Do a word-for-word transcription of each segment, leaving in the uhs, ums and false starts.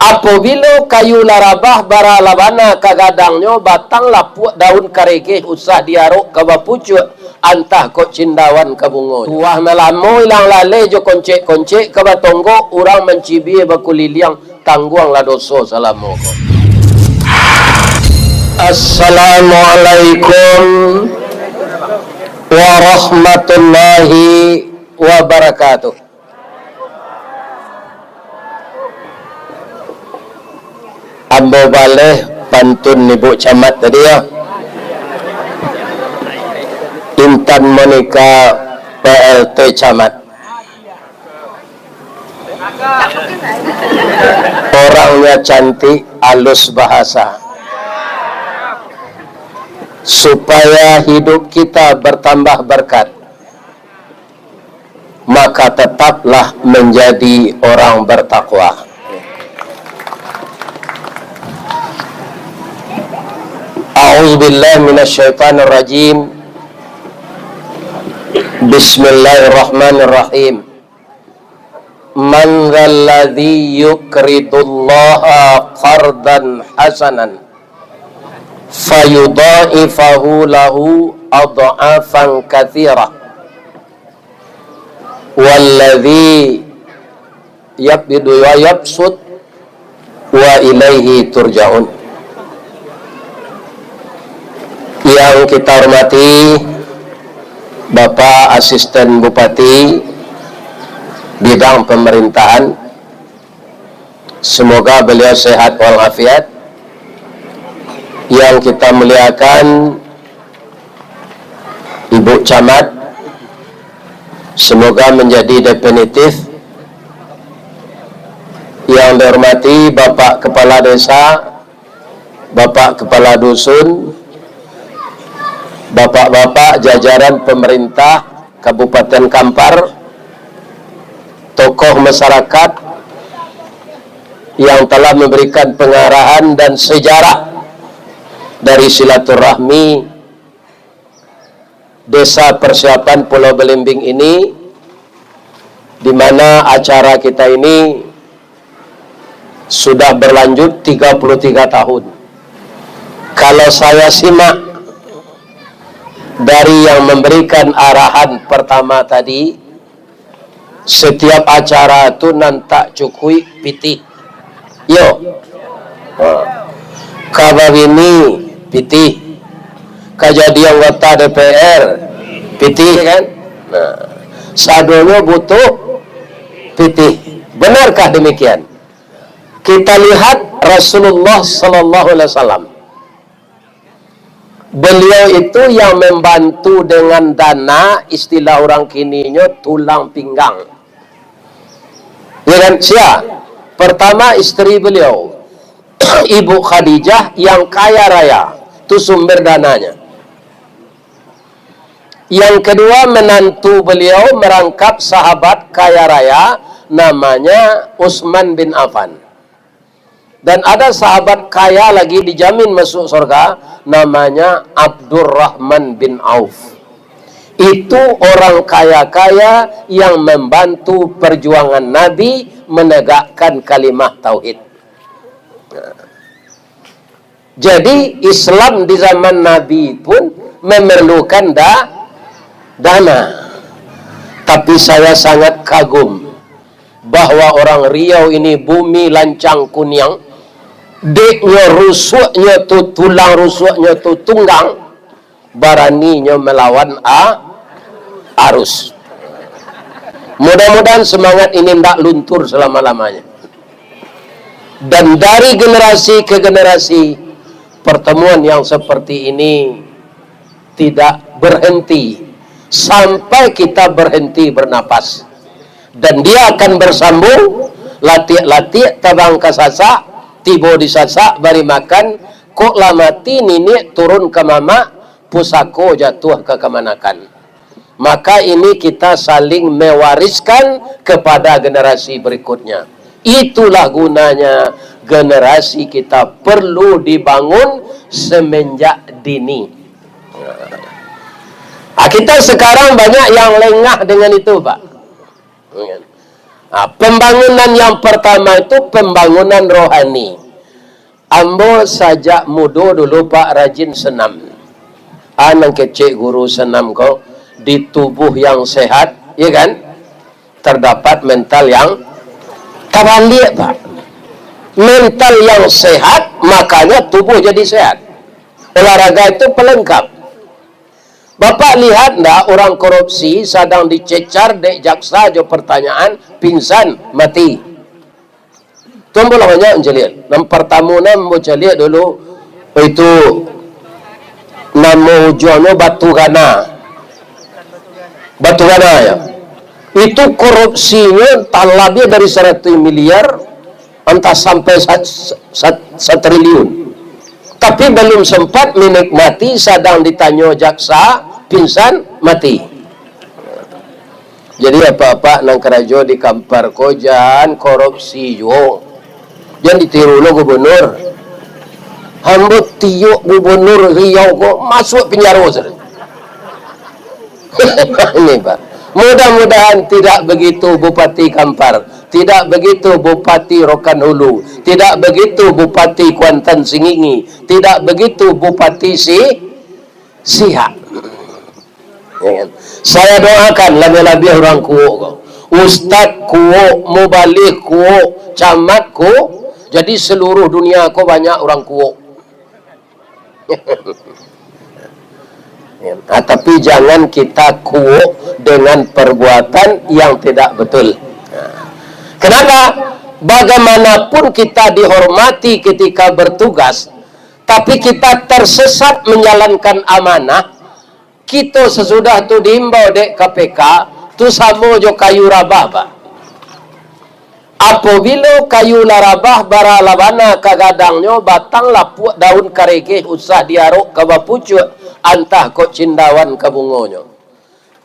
Apobilo kayu lah rabah, bara lah bana ka gadangnyo, batang lapuak, daun karegeh, usah diarok ka bapucuak, antah kok cindawan ka bungo. Tuah nan lamo ilang laleh jo koncek-koncek ka batonggok, urang mancibia bakuliliang, tangguanglah doso salamo ko. Assalamualaikum warahmatullahi wabarakatuh. Ambo baleh pantun Ibu Camat tadi, yo. Intan Monica, P L T Camat. Orangnya cantik, halus bahasa. Supaya hidup kita bertambah berkat, maka tetaplah menjadi orang bertakwa. A'udzubillahi minasyaitonirrajim. Bismillahirrahmanirrahim. Man dzalladzi yuqridullaha qardan hasanan fayudha'ifahu lahu adh'afan katsirah. Walladzi yaqbidu wa yabsut wa ilaihi turja'un. Yang kita hormati Bapak Asisten Bupati Bidang Pemerintahan, semoga beliau sehat walafiat. Yang kita muliakan Ibu Camat, semoga menjadi definitif. Yang dihormati Bapak Kepala Desa, Bapak Kepala Dusun, Bapak-bapak jajaran pemerintah Kabupaten Kampar, tokoh masyarakat yang telah memberikan pengarahan dan sejarah dari silaturahmi Desa Persiapan Pulau Belimbing ini, di mana acara kita ini sudah berlanjut tiga puluh tiga tahun. Kalau saya simak dari yang memberikan arahan pertama tadi, setiap acara tu nan tak cukuik pitih. Yo. Ha. Ka babini pitih. Ka jadi anggota D P R pitih, kan? Nah, sadonyo butuh pitih. Benarkah demikian? Kita lihat Rasulullah sallallahu alaihi wasallam. Beliau itu yang membantu dengan dana, istilah urang kininyo tulang pinggang. Ya kan? Sia? Pertama, isteri beliau, Ibu Khadijah yang kaya raya, tu sumber dananya. Yang kedua, menantu beliau merangkap sahabat kaya raya, namanya Utsman bin Affan. Dan ada sahabat kaya lagi dijamin masuk surga, namanya Abdurrahman bin Auf. Itu orang kaya-kaya yang membantu perjuangan Nabi menegakkan kalimah tauhid. Jadi, Islam di zaman Nabi pun memerlukan da-, dana. Tapi saya sangat kagum bahwa orang Riau ini bumi lancang kuniang, deknyo rusuaknyo tu, tulang rusuaknyo tu tunggang, baraninyo melawan a-, arus. Mudah-mudahan semangat ini ndak luntur selama-lamanya. Dan dari generasi ke generasi, pertemuan yang seperti ini tidak berhenti sampai kita berhenti bernapas. Dan dia akan bersambung, latiak-latiak tabang ka Sasak, tibo di Sasak, bari makan, kok lah mati niniak turun ka mamak, pusako jatuah ka kamanakan. Maka ini kita saling mewariskan kepada generasi berikutnya. Itulah gunanya generasi kita perlu dibangun semenjak dini. Ah, kita sekarang banyak yang lengah dengan itu, Pak. Nah, pembangunan yang pertama itu pembangunan rohani. Ambo sajak mudo dulu, Pak, rajin senam. Ah, nan kecek guru senam ko, di tubuh yang sehat, ya kan? Terdapat mental yang tabaliak, Pak. Mental yang sehat, makanya tubuh jadi sehat. Olahraga itu pelengkap. Bapak lihat ndak, orang korupsi sadang dicecar dek jaksa jo pertanyaan, pingsan, mati. Tu ambo lah banyak mancaliak. Nan partamo nan ambo caliak dulu, itu namo ujuangnyo Batu Gana. Batu Gana, ya. Itu korupsinyo antah labiah dari saratus miliar, antah sampai sa-, sa-, satriliun. Tapi balum sempat menikmati, sadang ditanyo jaksa, pingsan, mati. Jadi, apak-apak nan karajo di Kampar ko, jan korupsi juo. Jan ditiru lo gubernur. Ambo tiok gubernur Riau ko masuak pinjaro sajo. Ini, Pak. Mudah-mudahan tidak begitu Bupati Kampar, tidak begitu Bupati Rokan Hulu, tidak begitu Bupati Kuantan Sengingi, tidak begitu Bupati Si-, Siak. Ya kan? Saya doakan labiah-labiah urang Kuok ko. Ustaz Kuok, mubalig Kuok, camat Kuok. Jadi seluruh dunia ko banyak urang Kuok. Ya. Ah, tapi jangan kita Kuok dengan perbuatan yang tidak betul. Nah. Kenapa? Bagaimanapun kita dihormati ketika bertugas, tapi kita tersesat menjalankan amanah, kito sasudah tu diimbau dek K P K, tu samo jo kayu rabah, Pak. Apobilo kayu lah rabah, bara lah bana ka gadangnyo, batang lapuak, daun karegeh, usah diarok ka bapucuak, antah kok cindawan ka bungonyo.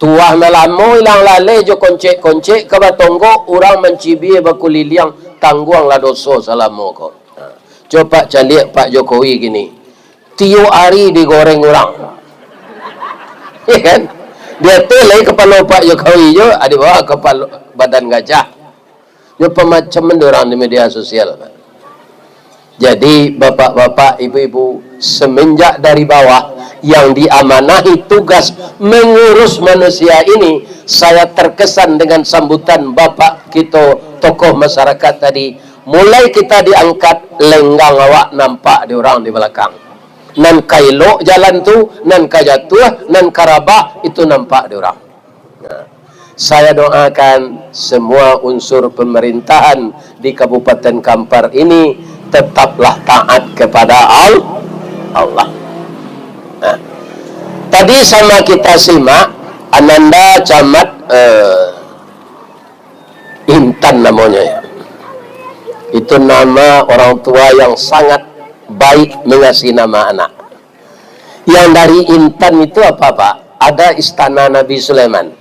Tuah nan lamo ilang laleh jo koncek-koncek ka batonggok, urang mancibia bakuliliang, tangguanglah doso salamo ko. Ha. Cubo Pak caliak Pak Jokowi kini. Tiok ari digoreng urang. Ya kan? Di ateh lai kapalo Pak Jokowi jo, di bawah kapalo badan gajah. Nyo pamacaman dek urang di media sosial, Pak. Jadi, bapak-bapak, ibu-ibu, semenjak dari bawah yang diamanahi tugas mengurus manusia ini, saya terkesan dengan sambutan bapak kito, tokoh masyarakat tadi. Mulai kita diangkat, lenggang awak nampak di urang di balakang. Nan ka elok jalan tu, nan ka jatuah, nan ka rabah, itu nampak di urang. Nah, saya doakan semua unsur pemerintahan di Kabupaten Kampar ini tetaplah taat kepada Al-, Allah. Nah, tadi sama kita simak, Ananda Camat, eh, Intan namonyo, ya. Itu nama orang tua yang sangat baik mengasihi nama anak. Yang dari Intan itu apa, Pak? Ada istana Nabi Sulaiman.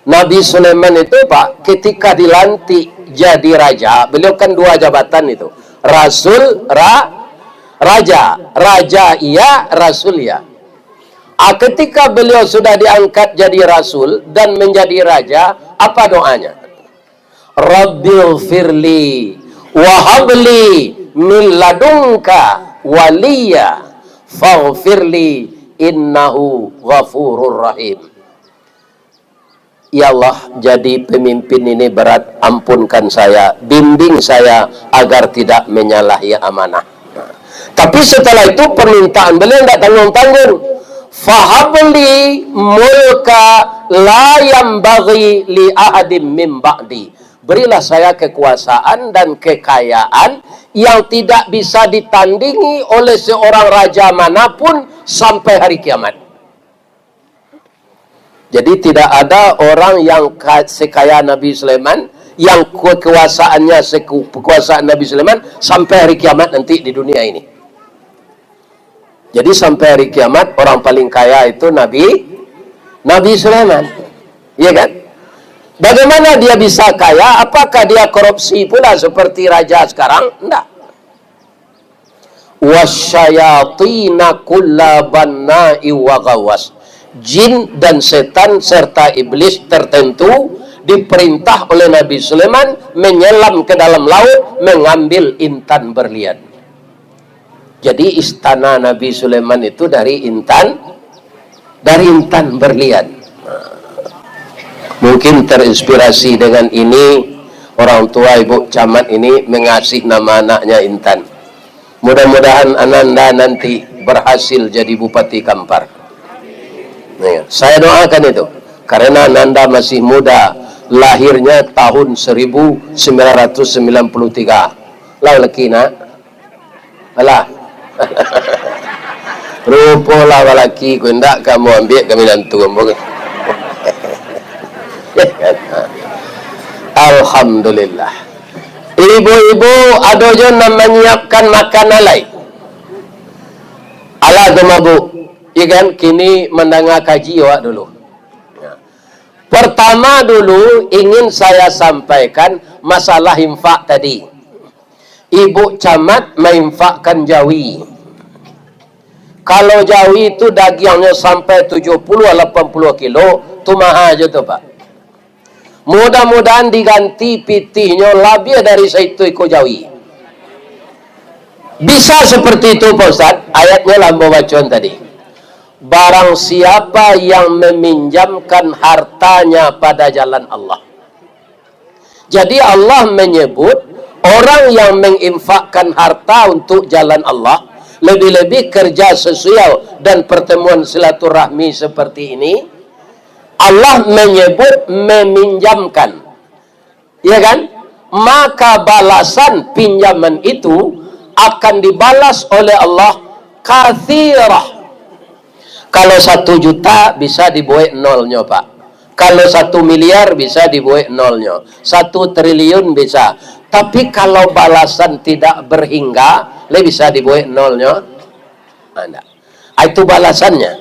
Nabi Sulaiman itu, Pak, ketika dilantik jadi raja, beliau kan dua jabatan itu. Rasul, ra-, raja. Raja iya, rasul iya. Ah, ketika beliau sudah diangkat jadi rasul dan menjadi raja, apa doanya? "Rabbighfirli wahabli min ladunka waliya faghfirli innahu ghafurur rahim." Ya Allah, jadi pemimpin ini berat, ampunkan saya, bimbing saya agar tidak menyalahi amanah. Tapi setelah itu permintaan beliau tidak tanggung-tanggung. "Fahabli mulka la yambaghi li ahadim min ba'di." Berilah saya kekuasaan dan kekayaan yang tidak bisa ditandingi oleh seorang raja manapun sampai hari kiamat. Jadi, tidak ada orang yang ka-, sekaya Nabi Sulaiman, yang kekuasaannya seku-, kekuasaan Nabi Sulaiman sampai hari kiamat nanti di dunia ini. Jadi, sampai hari kiamat, orang paling kaya itu Nabi, Nabi Sulaiman. Iya kan? Bagaimana dia bisa kaya? Apakah dia korupsi pula seperti raja sekarang? Enggak. "Wasyayatina kulla banna'i wa ghawwas." Jin dan setan serta iblis tertentu Diperintah oleh Nabi Sulaiman menyelam ke dalam laut, mengambil intan berlian. Jadi, istana Nabi Sulaiman itu dari intan, dari intan berlian. Mungkin terinspirasi dengan ini, orang tua ibu camat ini mengasih nama anaknya Intan. Mudah-mudahan ananda nanti berhasil jadi Bupati Kampar. Ya, saya doakan itu. Karena ananda masih muda, lahirnya tahun seribu sembilan ratus sembilan puluh tiga. Lah laki nak. Alah. Rupolah balaki ko, indak ka ambo ambiak ka minantu ambo. Alhamdulillah. Ibu-ibu, ado jo nan manyiapkan makanan lai. Alah tu mabuk. Iya kan? Kini mandanga kaji awak dulu. Ya. Pertama dulu ingin saya sampaikan masalah infak tadi. Ibu camat mainfakkan jawi. Kalau jawi tu dagiangnyo sampai tujuh puluh lapan puluh kilo, tu maha jo tu, Pak. Mudah-mudahan diganti pitihnyo labiah dari saitu iko jawi. Bisa seperti itu, Pak Ustaz? Ayatnyo lah ambo bacoan tadi. Barang siapa yang meminjamkan hartanya pada jalan Allah. Jadi, Allah menyebut orang yang menginfakkan harta untuk jalan Allah, lebih-lebih kerja sosial dan pertemuan silaturahmi seperti ini, Allah menyebut meminjamkan. Ya kan? Maka balasan pinjaman itu akan dibalas oleh Allah katsirah. Kalau satu juta bisa dibuek nolnyo, Pak. Kalau satu miliar bisa dibuek nolnyo. Satu triliun bisa. Tapi kalau balasan tidak berhingga, le bisa dibuek nolnyo? Ah, ndak. Ah, itu balasannya.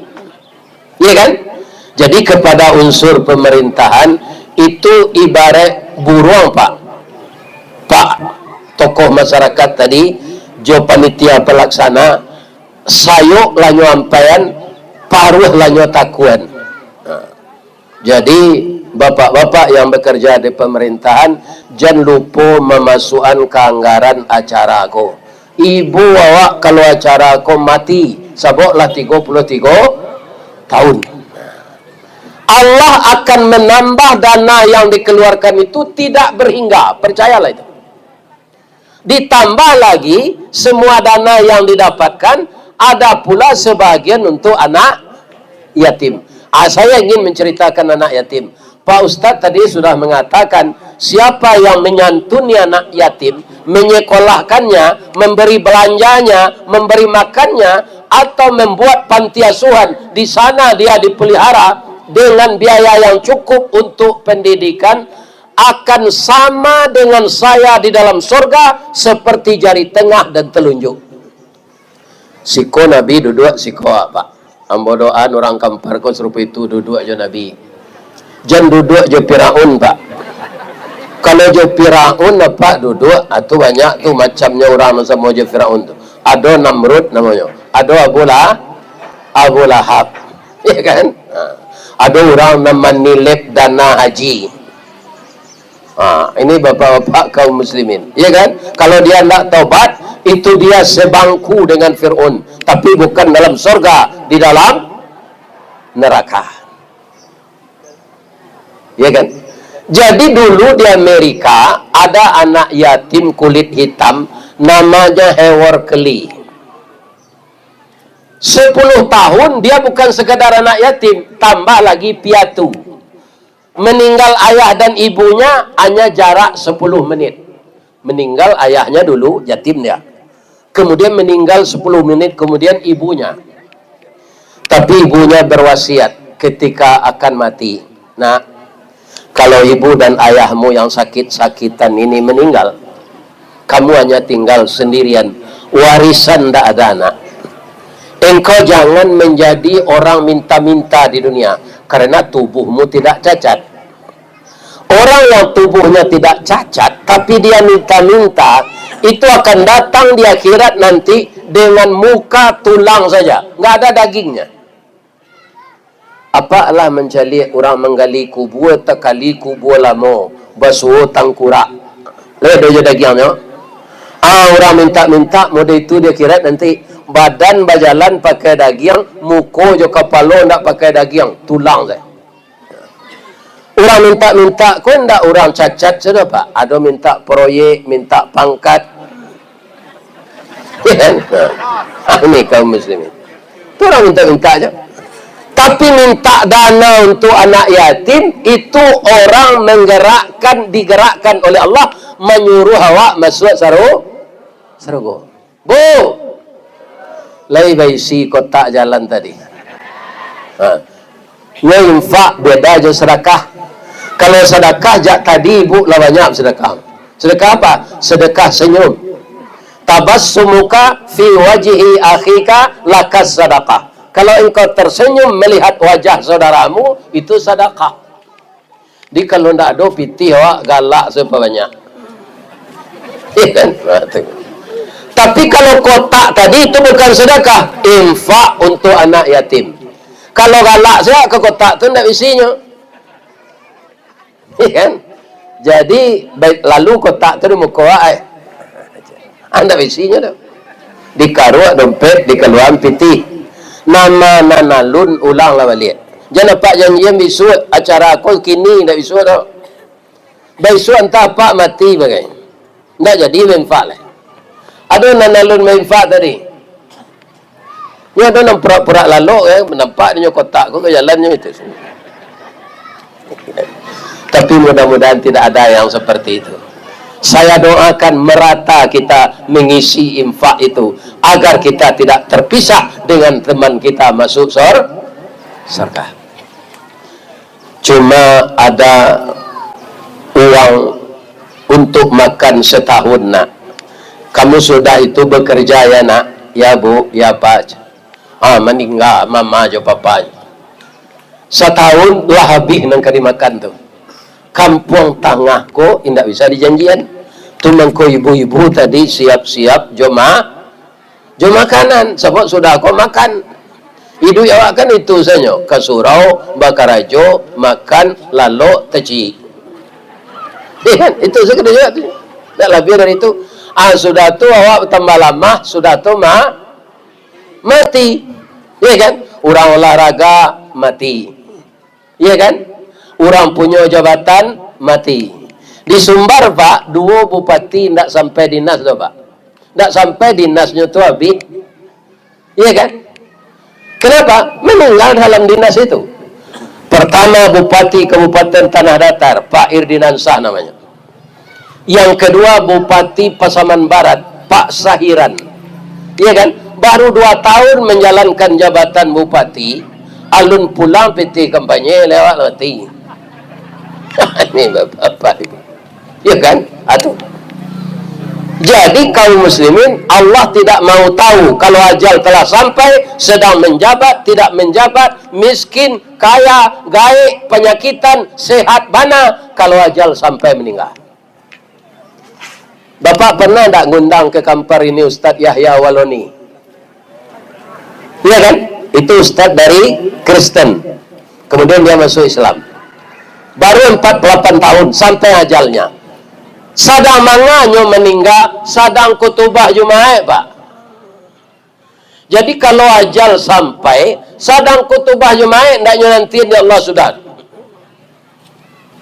Iya kan? Jadi kepada unsur pemerintahan itu ibarat buruang, Pak. Pak, tokoh masyarakat tadi, jo panitia pelaksana, sayok lah nyo ampaian, paruah lah nyo takuan. Nah, jadi, bapak-bapak yang bekerja di pemerintahan, jan lupo mamasukan ka anggaran acara ko. Ibu awak kalau acara ko mati, sabab lah tigo puluah tigo tahun. Allah akan menambah dana yang dikeluarkan itu tidak berhingga, percayalah itu. Ditambah lagi, semua dana yang didapatkan, ada pula sebahagian untuk anak yatim. Ah, saya ingin menceritakan anak yatim. Pak Ustadz tadi sudah mengatakan, siapa yang menyantuni anak yatim, menyekolahkannya, memberi belanjanya, memberi makannya, atau membuat panti asuhan, di sana dia dipelihara dengan biaya yang cukup untuk pendidikan, akan sama dengan saya di dalam sorga, seperti jari tengah dan telunjuk. Siko Nabi duduak, siko Pak. Ambo doaan urang Kampar ko sarupo itu duduak jo Nabi. Jan duduak jo Firaun, Pak. Kalau jo Firaun, Pak, duduak, ah, tu banyak tu macamnyo urang nan samo jo Firaun tu. Ado Namrud namonyo. Ado Abu La-, Abu Lahab. Ya kan? Ha. Ado urang nan manilep dana haji. Ha, ini bapak-bapak kaum muslimin. Ya kan? Kalau dia ndak taubat, itu dia sebangku dengan Fir'aun. Tapi bukan dalam sorga, di dalam neraka. Ya kan? Jadi dulu di Amerika, ada anak yatim kulit hitam, namanya Howard Kelly. Sepuluh tahun dia bukan sekadar anak yatim, tambah lagi piatu. Meninggal ayah dan ibunya hanya jarak sepuluh menit. Meninggal ayahnya dulu, yatim dia. Kemudian meninggal sepuluh menit kemudian ibunya. Tapi ibunya berwasiat ketika akan mati, "Nak, kalau ibu dan ayahmu yang sakit-sakitan ini meninggal, kamu hanya tinggal sendirian, warisan ndak ada, Nak. Engkau jangan menjadi orang minta-minta di dunia, karena tubuhmu tidak cacat." Orang yang tubuhnya tidak cacat, tapi dia minta-minta, itu akan datang di akhirat nanti dengan muka tulang saja, nggak ada dagingnya. Apak lah mancaliak urang manggali kubua, takali kubua lamo, basuo tangkurak. Lai ado jo dagiangnyo. Ah, urang mintak-mintak model itu di akhirat nanti. Badan bajalan pakai dagiang, muko jo kapalo ndak pakai dagiang, tulang sajo. Urang mintak-mintak ko ndak urang cacat sajo, Pak. Ado mintak proyek, mintak pangkat. Ini kaum muslimin. Itu urang mintak-mintak sajo. Tapi mintak dana untuk anak yatim, itu orang menggerakkan, digerakkan oleh Allah, manyuruh awak masuak saru-, sarugo. Bu, lai baisi kotak jalan tadi. Ha. Nyo infak beda jo sadakah. Kalau sadakah, jak tadi ibu lah banyak sadakah. Sadakah apa? Sadakah senyum. Tabassumuka fi wajhi akhika lakas sadakah. Kalau engkau tersenyum melihat wajah saudaramu, itu sadakah. Jadi kalau ndak ado pitih, awak galak sabanyak. Iya kan? Nah, tu. Tapi kalau kotak tadi itu bukan sedekah, infak untuk anak yatim. Kalau galak sajo ka kotak tu ndak isinyo. Iya kan? Jadi, baik, lalu kotak tu di muko awak, ai. Ah, ndak isinyo tu. Dikaruak dompet, dikaluaan pitih. Nama nan alun ulang lah baliak. Jan apak janjian bisuak, acara ko kini ndak bisuak tu. Baisuak antah apak mati bagai. Ndak jadi mainfak lai. Ado nan alun mainfak tadi. Nyo ado nan purak-purak lalok, eh, nampak dinyo kotak ko ka jalannyo itu. Tapi mudah-mudahan tidak ada yang seperti itu. Saya doakan merata kita mengisi infak itu, agar kita tidak terpisah dengan teman kita masuk sor-, surga. Cuma ada uang untuk makan setahun, Nak. Kamu sudah itu bekerja, ya, Nak? Ya, Bu, ya, Pak. Ah, maningga mama jo papa. Satahun lah habih nan ka dimakan tu. Kampuang Tangah ko indak bisa dijanjian. Tu mangko ibu-ibu tadi siap-siap jo ma-, jo makanan, sabab sudah ko makan. Iduik awak kan itu sajo, ka surau, bakarajo, makan, lalok, taciik. Itu sajo karajo tu. Ndak labiah dari itu. Ah, sudah tu awak tambah lamah, sudah tu ma-, mati. Iya kan? Urang olahraga, mati. Iya kan? Urang punyo jabatan, mati. Di Sumbar, Pak, duo bupati ndak sampai dinas tu, Pak. Ndak sampai dinasnyo tu habih. Iya kan? Kenapa? Meninggal dalam dinas itu. Pertama, Bupati Kabupaten Tanah Datar, Pak Irdinansyah namanya. Yang kedua, Bupati Pasaman Barat, Pak Sahiran. Iya kan? Baru dua tahun menjalankan jabatan bupati, alun pulang pitih kampanye, lewat mati. Ini bapak-bapak ini. Ya kan? Atu. Jadi kaum muslimin, Allah tidak mau tahu kalau ajal telah sampai, sedang menjabat, tidak menjabat, miskin, kaya, gaek, penyakitan, sehat bana, kalau ajal sampai meninggal. Bapak pernah ndak ngundang ke Kampar ini Ustaz Yahya Waloni? Iya kan? Itu ustaz dari Kristen. Kemudian dia masuk Islam. Baru empat puluh delapan tahun sampai ajalnya. Sadang manganyo meninggal, sadang khutubah Jumaat, Pak. Jadi kalau ajal sampai, sadang khutubah Jumaat, ndaknyo nantian di Allah sudah.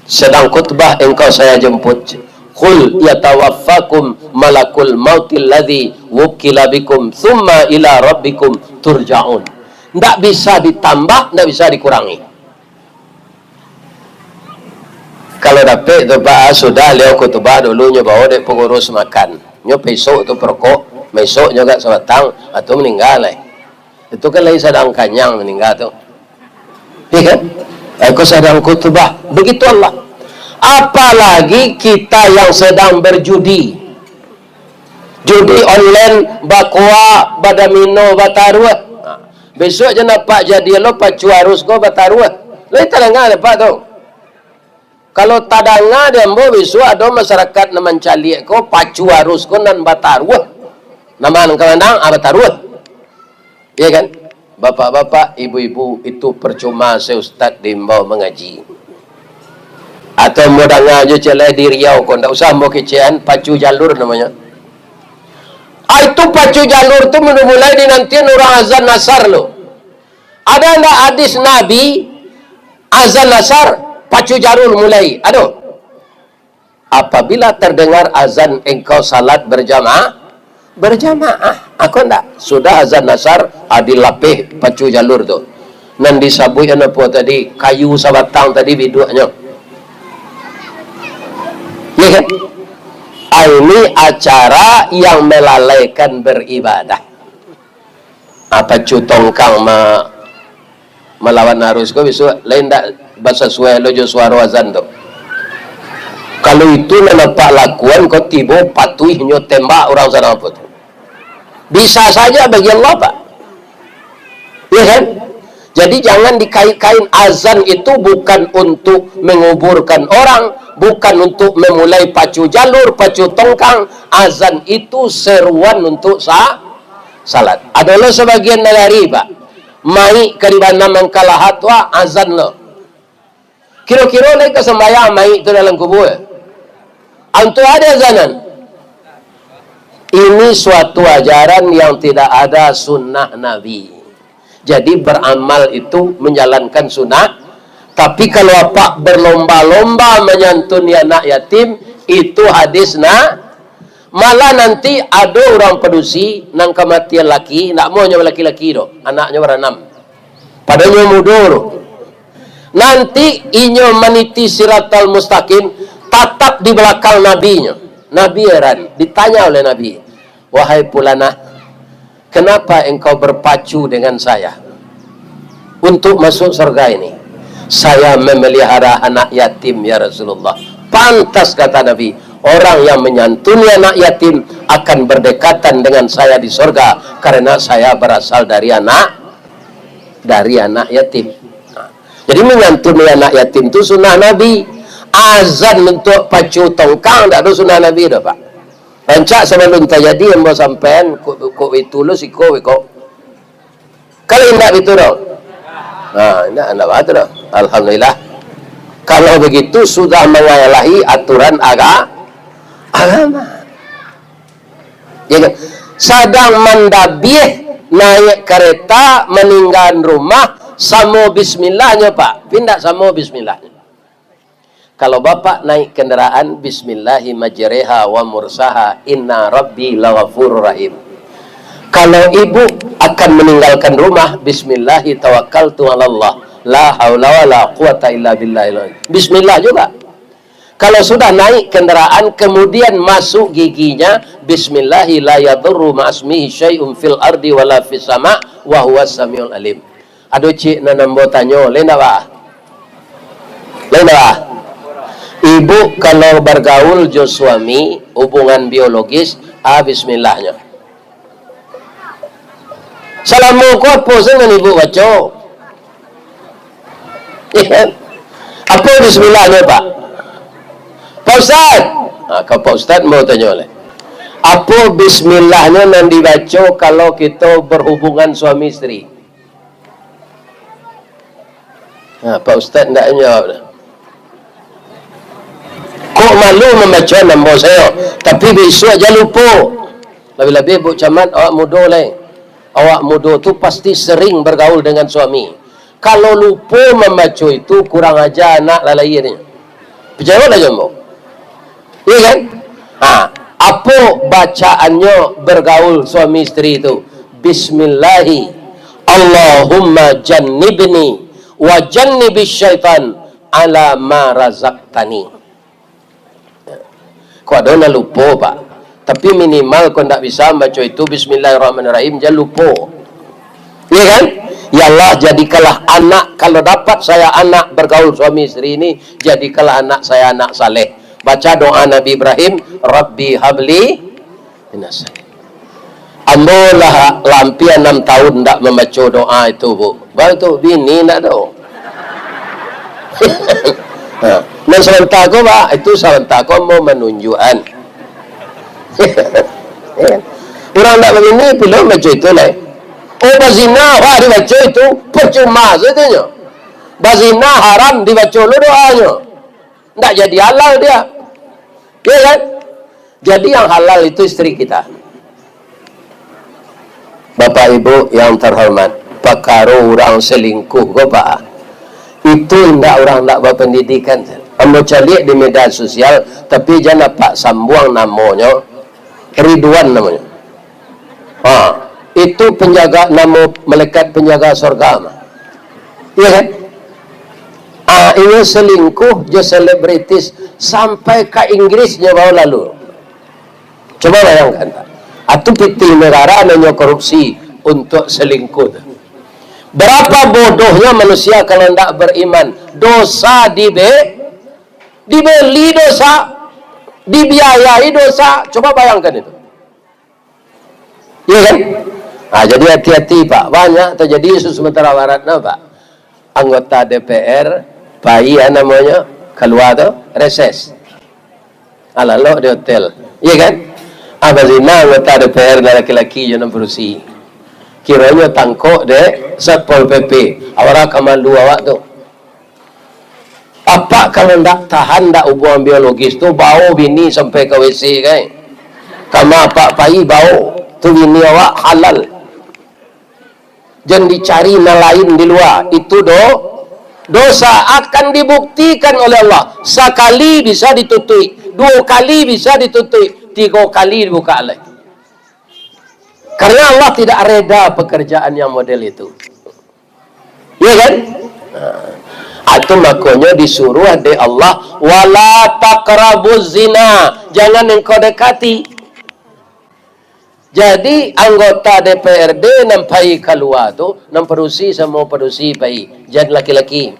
Sedang khutbah engkau saya jemput. Qul yatawaffakum malakul mautil ladzi wukkila bikum tsumma ila rabbikum turja'un. Ndak bisa ditambah, ndak bisa dikurangi. Kalau dapek tu, Pak, sudah liau khutbah dulu, nyo bawa dek pengurus makan. Nyo pesok tu perokok, mesok nyo agak sabatang, atau meninggal lai. Itu kan lai sadang kanyang maningga tu. Iya kan? Aku sadang khutbah. Begitu Allah. Apalagi kita yang sedang berjudi. Judi online, bakoa, badamino, bataruah. Nah, besok jan apak jadi lo pacu arus ko bataruah. Lai tadanga dek apak tu. Kalau tadanga di ambo, bisuak ado masyarakat nan mancaliak ko, pacu arus ko nan bataruah. Nama nan ka mandang, ah, bataruah. Iya kan? Bapak-bapak, ibu-ibu, itu percuma se ustaz diimbau mangaji. Atau ambo danga jo ciek lai di Riau ko, ndak usah ambo kecekan, pacu jalur namonyo. Ah, itu pacu jalur tu mulai dinantian urang azan asar lo. Ada ndak hadis Nabi, azan asar, pacu jalur mulai? Ado. Apabila terdengar azan, engkau salat berjamaah, berjamaah. Ako ndak? Sudah azan asar, ah, dilapeh pacu jalur tu. Nan disabuik apo tadi, kayu sabatang tadi biduaknyo. Ya kan? Ah, ini acara yang melalaikan beribadah. Ah, pacu tongkang ma-, malawan arus ko bisuak, lain ndak basasuai lo jo suaro azan tu. Kalau itu nan nampak lakuan ko tibo patuihnyo tembak urang sadang apo tu. Bisa saja bagi Allah, Pak. Ya kan? Jadi jangan dikait-kait, azan itu bukan untuk menguburkan orang, bukan untuk memulai pacu jalur, pacu tongkang. Azan itu seruan untuk sa-, salat. Ado lo sabagian nagari, Pak, maik ka di Banda Mangkalahat tu, ah, azan lo. Kiro-kiro lai ka sambayang maik tu dalam kubua? Antu ado azanan. Ini suatu ajaran yang tidak ada sunnah Nabi. Jadi beramal itu menjalankan sunnah. Tapi kalau apak berlomba-lomba menyantuni anak yatim, itu hadis na-, malah nanti ado urang padusi nan kamatian laki, ndak mau nyo laki-laki doh, anaknyo baranam. Padahal nyo mudo tu. Nanti inyo maniti siratal mustaqim, tatap di balakang nabinyo. Nabi heran, ditanya oleh Nabi, "Wahai pulanah, kenapa engkau berpacu dengan saya untuk masuk surga ini?" "Saya memelihara anak yatim, ya Rasulullah." "Pantas," kata Nabi, "orang yang menyantuni anak yatim akan berdekatan dengan saya di surga, karena saya berasal dari anak, dari anak yatim." Nah, jadi menyantuni anak yatim tu sunnah Nabi. Azan untuak pacu tongkang ndak ado sunnah Nabi doh, Pak. Rancak sabalun tajadi ambo sampaian, kok, kok itu lo siko, kok. Kalau indak itu doh. Nah, indak, indak apa tu doh. Alhamdulillah. Kalau begitu sudah manyalahi aturan aga-, agama. Ya kan? Sadang mandabiah, naik kareta, maninggaan rumah, samo bismillahnyo, Pak. Pindak samo bismillahnyo. Kalau bapak naik kendaraan, "Bismillahi majreha wa mursaha, inna rabbi laghafurur rahim." Kalau ibu akan meninggalkan rumah, "Bismillahi tawakkaltu alallah, la haula wala quwata illa billah." Bismillah juga. Kalau sudah naik kendaraan, kemudian masuk giginya, "Bismillahi la yadurru ma'asmihi syai'un fil ardi wala fis sama, wa huwas samiul alim." Ado ciek nan ambo tanyo, lain ndak, Bah? Lain ndak, Bah? Ibu kalau bergaul jo suami, hubungan biologis, ah, bismillahnyo. Salamo ko apo sajo nan ibu baco? Apo bismillahnyo, Pak? Pak Ustaz! Ah, ka Pak Ustaz mau tanyo lai. Apo bismillahnyo nan dibaco kalau kito berhubungan suami isteri? Ha, Pak Ustaz ndak manjawab doh. Kok malu mambaco nan ambo sayo, tapi bisuak jan lupo. Labiah-labiah Buk Camat, awak mudo lai. Awak mudo tu pasti sering bergaul dengan suami. Kalau lupo mambaco itu, kurang aja anak lalai ni. Picayolah jo ambo. Iya kan? Ha, apo bacaannyo bergaul suami isteri tu? Bismillahi, Allahumma jannibni wa jannibis syaitan ala ma razaqtani. Kok ado nan lupo, Pak? Tapi minimal kok ndak bisa mambaco itu, Bismillahirrahmanirrahim, jan lupo. Iya kan? Ya Allah, jadikanlah anak, kalau dapat saya anak bergaul suami isteri ini, jadikanlah anak saya anak saleh. Baca doa Nabi Ibrahim, "Rabbi habli minas." Ambo lah, lah ampia anam tahun ndak mambaco doa itu, Bu. Baru tu bini ndak ado. Ha. Nan sabanta ko, Pak, itu sabanta ko mau manunjuakan. Urang ndak babini, pulo mambaco itu lai. Oh, bazina, wah, dibaco itu, percuma sajonyo. Bazina haram, dibaco lo doanyo. Ndak jadi halal dia. Ya kan? Jadi yang halal itu istri kita. Bapak Ibu yang terhormat, pakaro urang selingkuh ko, Pak, itu indak urang ndak bapendidikan. Ambo caliak di media sosial, tapi jan apak sambuang namonyo, Ridwan namonyo. Ha, itu penjaga, namo malaikat penjaga sorga mah. Iya kan? Ah, inyo selingkuh jo selebritis sampai ka Inggris nyo bawa lalu. Coba bayangkan, Pak. Atu pitih negara nanyo korupsi untuk selingkuh tu. Berapa bodohnya manusia kalau ndak beriman, dosa dibe-, dibeli dosa, dibiayai dosa. Coba bayangkan itu. Iya kan? Ah, jadi hati-hati, Pak. Banyak terjadi isu Sumatera Barat, nah, Pak. Anggota D P R, pai, ah, namonyo, kalua tu, reses. Ah, lalok di hotel. Iya kan? Ah, bazina anggota D P R nan laki-laki jo nan padusi. Kironyo tangkok dek Satpol P P. Awak ka malu awak tu. Apak kalau ndak tahan, ndak hubungan biologis tu, bao bini sampai ka W C, kan? Kama apak pai bao, tu bini awak halal. Jan dicari nan lain di lua. Itu do-, dosa akan dibuktikan oleh Allah. Sakali bisa ditutuik, duo kali bisa ditutuik, tigo kali dibuka lai. Karena Allah tidak reda pekerjaan yang model itu. Iya kan? Nah, itu makonyo disuruh dek Allah, "Wala taqrabuz zina." Jangan engkau dekati. Jadi, anggota D P R D nan pai kalua tu, nan padusi samo padusi pai, jan laki-laki.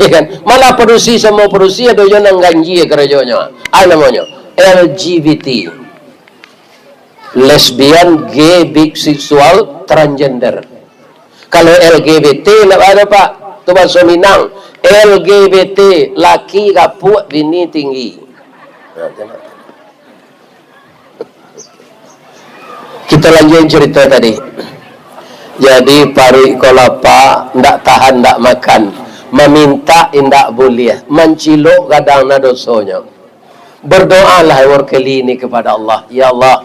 Ya kan? Malah padusi samo padusi ado jo nan ganjia karajonyo. Ah, namonyo L G B T. Lesbian, gay, biseksual, transgender. Kalau L G B T ndak ado, Pak. Tu bahaso Minang. L G B T, laki gapuak, bini tinggi. Nah, tu nah. Kita lanjutin cerita tadi. Jadi, paruik ko lapa, ndak tahan, ndak makan. Mamintak indak buliah. Mancilok gadang na dosonyo. Berdoalah Eworkeli ini kepada Allah. "Ya Allah,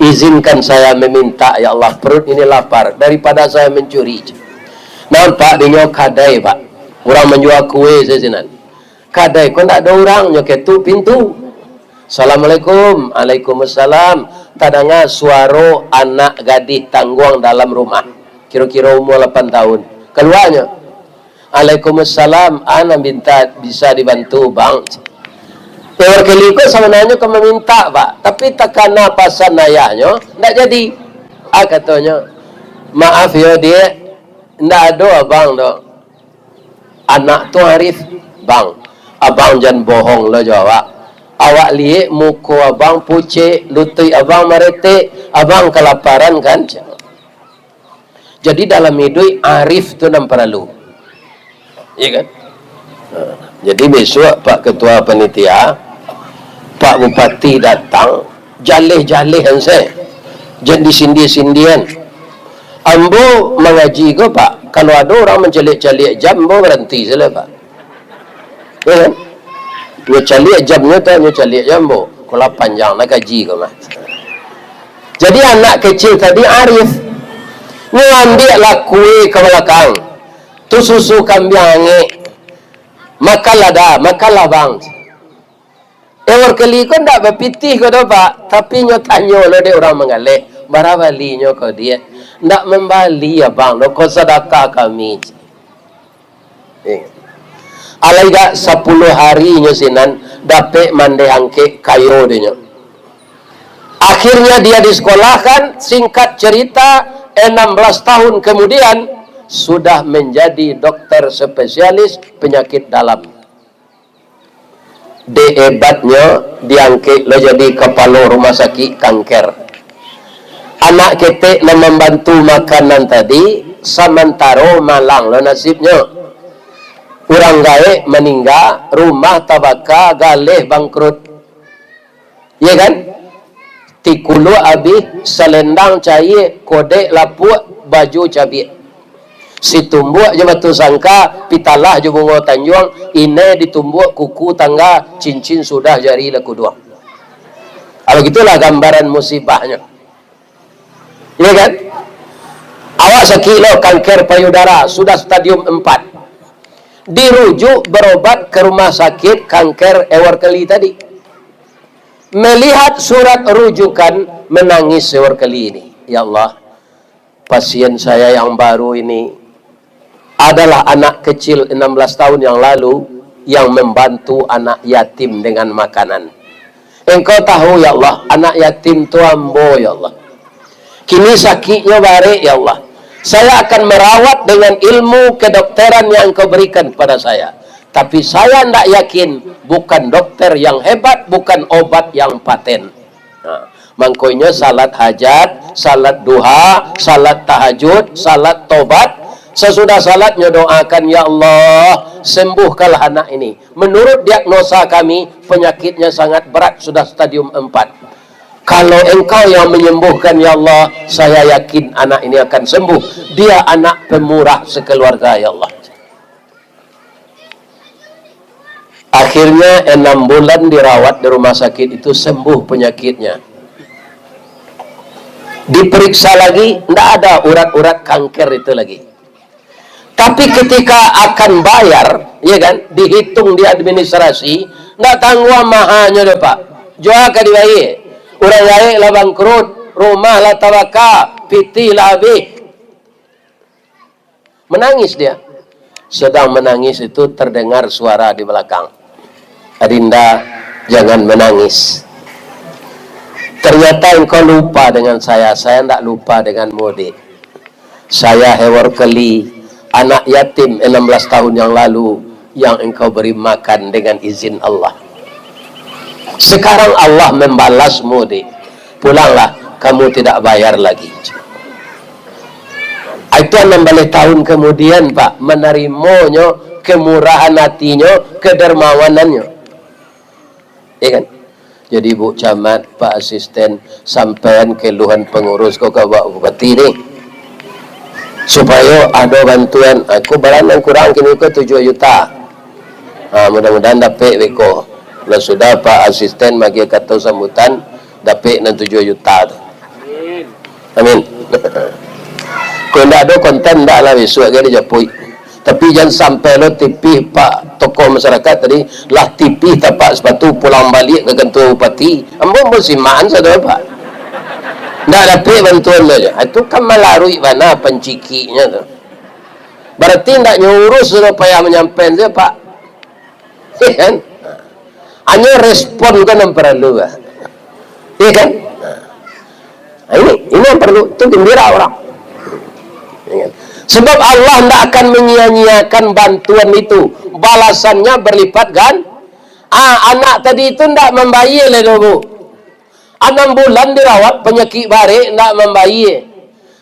izinkan saya meminta, ya Allah. Perut ini lapar. Daripada saya mencuri." Nampak dinyo kadai, Pak. Urang manjua kue sajo sinan. Kadai ko ndak ado urang, nyo ketuk pintu. "Assalamualaikum." "Waalaikumsalam." Tadanga suaro anak gadih tangguang dalam rumah. Kiro-kiro umua lapan tahun. Kaluanyo. "Waalaikumsalam. Ana minta bisa dibantu, Bang." Eworkeli ko sabananyo ka mamintak, Pak. Tapi takana pasan ayahnyo, ndak jadi. Ah, katonyo, "Maaf yo, Diak. Ndak ado abang do." Anak tu arif, "Bang, abang jan bohong lo jo awak. Awak liek muko abang pucek, lutuik abang maretek, abang kalaparan kan?" Jadi dalam iduik arif tu nan paralu. Iya kan? Ha. Jadi besok Pak Ketua Panitia, Pak Bupati datang, jaleh-jaleh ansai. Jan disindia-sindian. Ambo mangaji ko, Pak, kalau ado urang mancaliak-caliak jam, ambo baranti sajo, Pak. Ya kan? Nyo caliak jamnyo tu, nyo caliak jam, ambo. Kalau panjang lah kaji ko mah. Jadi anak kecil tadi arif. Nyo ambiak lah kue ka balakang. Tu susu kambiang angek. "Makanlah, Da, makanlah, Bang." Eworkeli ko ndak bapitih ko doh, Pak, tapi nyo tanyo lo dek urang manggaleh, "Bara balinyo ko, Diak?" "Ndak mambali, Abang, lo ko sadakah kami." Eh. Alai gak sapuluah hari nyo sinan dapek mandeh angkek, kayo dek nyo. Akhirnya dia disekolahkan, singkat cerita, enam belas tahun kemudian sudah menjadi dokter spesialis penyakit dalam. Dek ebatnyo, diangkek lo jadi kapalo rumah sakik kanker. Anak ketek nan mambantu makanan tadi, samantaro malang lo nasibnyo. Urang gaek maningga, rumah tabaka, galeh bangkrut. Iya kan? Tiku Luak abih, salendang caia, kodek lapuak, baju cabiak. Situmbuak jo batu sangka, pitalah jo bungo tanjuang, inai ditumbuak kuku tangga, cincin sudah jari lah kuduang. Kalau gitulah gambaran musibahnyo. Iya kan? Awak sakik lo kanker payudara, sudah stadium empat. Dirujuk berobat ke rumah sakit kanker Eworkeli tadi. Melihat surat rujukan, menangis Eworkeli ini. Ya Allah, pasien saya yang baru ini adalah anak kecil enam belas tahun yang lalu yang membantu anak yatim dengan makanan. Engkau tahu, ya Allah, anak yatim tu ambo, ya Allah. Kini sakiknyo barek, ya Allah. Saya akan merawat dengan ilmu kedokteran yang Engkau berikan kepada saya. Tapi saya ndak yakin, bukan dokter yang hebat, bukan obat yang paten. Nah, mangkonyo salat hajat, salat duha, salat tahajud, salat tobat. Sesudah salat nyo doakan, "Ya Allah, sembuhkanlah anak ini. Menurut diagnosa kami, penyakitnya sangat berat, sudah stadium empat. Kalau Engkau yang menyembuhkan, ya Allah, saya yakin anak ini akan sembuh. Dia anak pemurah sekeluarga, ya Allah." Akhirnya, enam bulan dirawat di rumah sakit itu, sembuh penyakitnya. Diperiksa lagi, ndak ada urat-urat kanker itu lagi. Tapi ketika akan bayar, ya kan, dihitung di administrasi, ndak tangguang mahanyo doh, Pak. Jua ka dibayar. Urang gaek lah bangkrut, rumah lah tabaka, pitih lah abih. Menangis dia. Sedang menangis itu terdengar suara di belakang, "Adinda, jangan menangis. Ternyata engkau lupa dengan saya, saya ndak lupa denganmu, Dik. Saya Hewor Keli, anak yatim enam belas tahun yang lalu, yang engkau beri makan dengan izin Allah. Sekarang Allah membalasmu, Dik. Pulanglah, kamu tidak bayar lagi." Itu enam belas tahun kemudian, Pak, menerimonyo kemurahan hatinyo, kedermawanannyo. Ya kan? Jadi, Bu Camat, Pak Asisten, sampaian keluhan pengurus ko ka Bapak Bupati ni. Supayo ado bantuan, aku baranang kurang kini ko tujuah juta. Ha, mudah-mudahan dapek beko. Lah sudah Pak Asisten magiah kato sambutan, dapek nan tujuah juta tu. Amin. Kok ndak ado konten, ndak lah, bisuak gai dijapuik. Tapi jan sampai lo tipih Pak tokoh masyarakat tadi, lah tipih tapak sepatu pulang baliak ka kantua bupati. Ambo, ambo simaan sajo, Pak. Ndak dapek bantuan tu aja. Itu kan malaruik bana pancikiknyo tu. Berarti ndak nyo urus sudah payah manyampaian tu, Pak. Iya kan? Hanya respon kan yang perlu, Pak. Iya kan? Nah, ini, ini yang perlu, itu gembira orang. Iya kan? Sebab Allah ndak akan menyia-nyiakan bantuan itu. Balasannya berlipat gan-, ah, anak tadi itu ndak mambayia lai doh, Bu. Anam bulan dirawat, panyakik barek, ndak mambayia.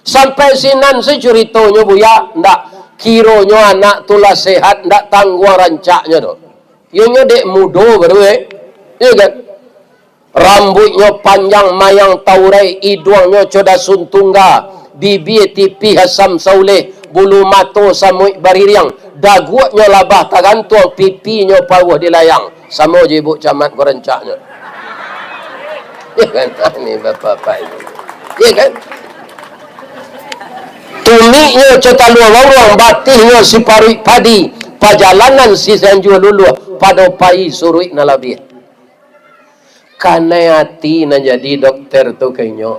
Sampai sinan se curitonyo, Buya, ndak. Kironyo anak tu lah sehat, ndak tangguang rancaknyo doh. Iyo nyo dek mudo baru, eh. Iyo kan? Rambuiknyo panjang mayang taurai, iduangnyo co dasun tungga, bibia tipih asam sauleh, bulu mato samuik baririang, daguaknyo labah tagantuang, pipinyo pauah di layang. Samo jo Ibuk Camat ko rancaknyo. Ya kan? Ini bapak-bapak ini. Ya kan? Tumiknyo co talua bauang, batihnyo siparuik padi, pajalanan si Sanjua Luluah, pado pai suruik nan labiah. Kanai ati nan jadi dokter tu ka inyo.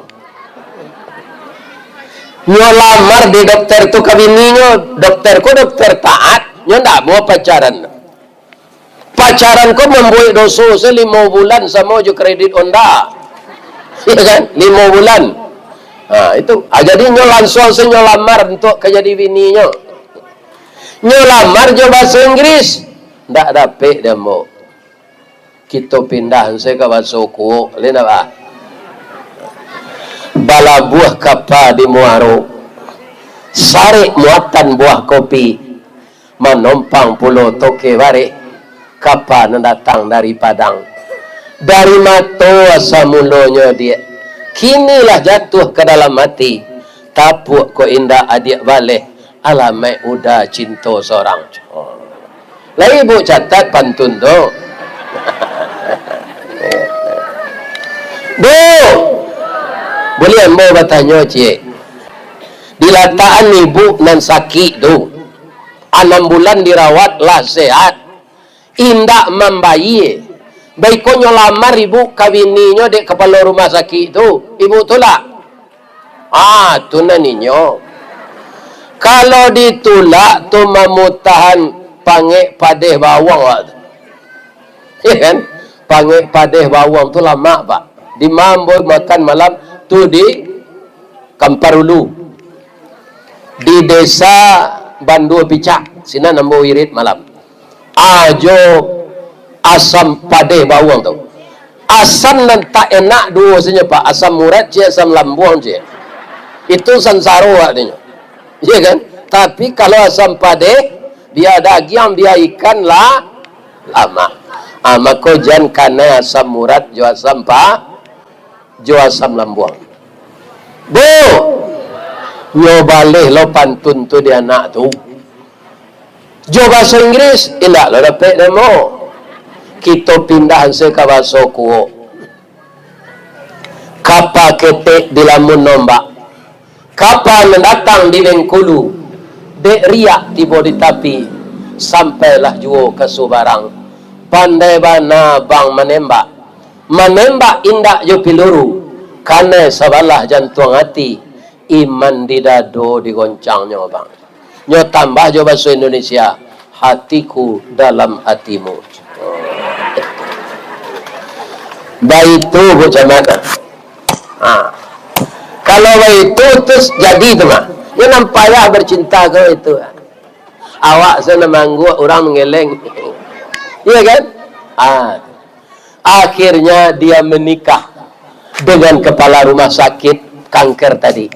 Nyo lamar di dokter tu ka bininyo, dokter ko dokter taat, nyo ndak mau pacaran. Pacaran ko mambuek doso se limo bulan samo jo kredit Honda. Ya kan? Limo bulan. Ha, itu. Ha, jadi nyo lansuang se nyo lamar untuak ka jadi bininyo. Nyo lamar jo bahaso Inggris. Ndak dapek dek ambo. Kito pindah se ka bahaso Kuok. Lai ndak, Pak? Balabuah kapa di muaro. Sarek muatan buah kopi. Manompang pulo toke bareh, kapa nan datang dari Padang. Dari mato asa mulonyo, Diak. Kini lah jatuah ka dalam ati, tapuak kok indak adiak baleh, alamaik uda cinto sorang. Lai Ibu catat pantun tu. Bu, buliah ambo batanyo ciek? Dilatakan ibu nan sakik tu, anam bulan dirawat lah sehat, indak mambayie. Baikonyo lamar ibu ka bininyo dek kapalo rumah sakik tu, ibu tulak. Ah, tu nan inyo. Kalau ditulak tu mamutahan pangek padeh bawang awak tu. Ya kan? Pangek padeh bawang tu lamak, Pak. Di ma ambo makan malam tu di Kampar Ulu. Di Desa Bandua Picak, sinan ambo wirid malam. Ajo asam padeh bawang tu. Asam nan tak enak duo sajo, Pak. Asam urat ciek, asam lambuang ciek. Itu sansaro artinyo. Iya kan? Tapi kalau asam padeh, bia dagiang, bia ikan lah lamak. Ah, mako jan kanai asam urat jo asam pa-, jo asam lambuang. Bu, nyo baleh lo pantun tu di anak tu. Jo baso Inggris, indak lo dapek namo. Kito pindah se ka baso Kuo. Kapa ketek dilamun ombak, kapa nan datang di Bengkulu, dek riak tibo di tapi, sampailah juo ka subarang. Pandai bana bang manembak, manembak indak jo piluru, kanai sabalah jantuang ati, iman di dado digoncangnyo, bang. Nyo tambah jo baso Indonesia, hatiku dalam hatimu. Baitu, Bu Camat. Ha. Kalau baitu, tu jadi tu mah. Yo nan payah bacinta ko itu. Awak sana mangguak, urang manggeleng. Iya kan? Ah. Akhirnya dia menikah dengan kepala rumah sakit kanker tadi.